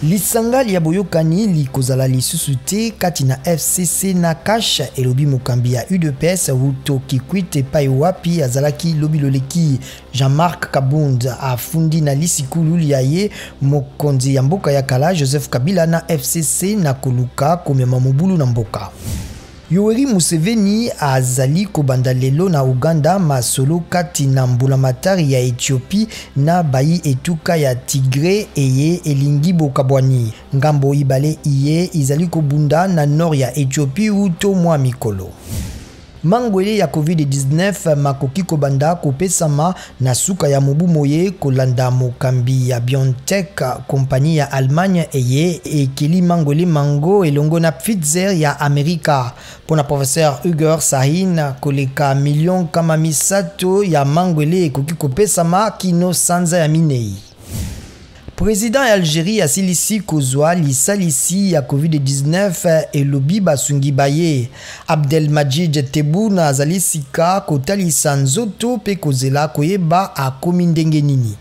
Lisanga lya boyokani likozala lisusu te kati na FCC na CACH, elobi mokambi ya udps wuto Kikwit epai wapi azalaki lobi loleki. Jean-Marc Kabund afundi na lisikulu lya ye mokonzi ya mboka ya kala Joseph Kabila na FCC na koluka komema mobulu na mboka. Yoweri Museveni azali kobanda lelo na Ouganda masolo kati na mbulamatari ya Ethiopie na bayi etuka ya Tigre eye elingi bokabwani. Ngambo ibale iye izali kobunda na nord ya Ethiopie wuto mwa mikolo. Mangwele ya Covid-19 makoki kobanda kopesama na suka ya mobu moye kolanda mokambi ya BioNTech, kompani ya Allemagne eye ekeli mangwele mango elongo na Pfizer ya Amerika. Mpo na professeur Ugur Sahin, koleka milio 300 ya mangwele ekoki kopesama kino sanza ya minei. President ya Algerie asilisi kozwa lisalisi ya Covid-19, elobi basungi baye. Abdelmadjid Tebboune azali sika kotalisa nzoto mpe kozela koyeba akomi ndenge nini.